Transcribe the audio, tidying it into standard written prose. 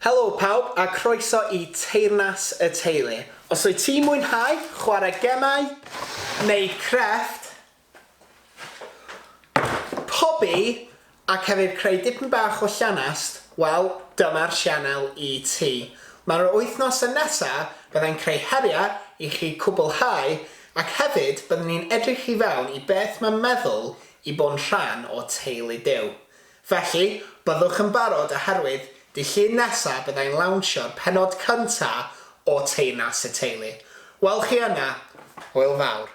Helo pawb a croeso i Teyrnas y Teulu. Os wyt ti'n mwynhau chwarae gemau, wneud crefft, pobi ac hefyd creu dipyn bach o llanast, wel, dyma'r sianel i ti. Mae'r wythnos y nesa byddai'n creu heriau i chi cwblhau ac hefyd byddwn ni'n edrych i fewn i beth mae'n meddwl i bod yn rhan o teulu Duw. Felly, byddwch yn barod oherwydd dy Llun nesa byddai'n lawnsio'r pennod cynta o Teyrnas y Teulu. Wel chi yna, hwyl fawr.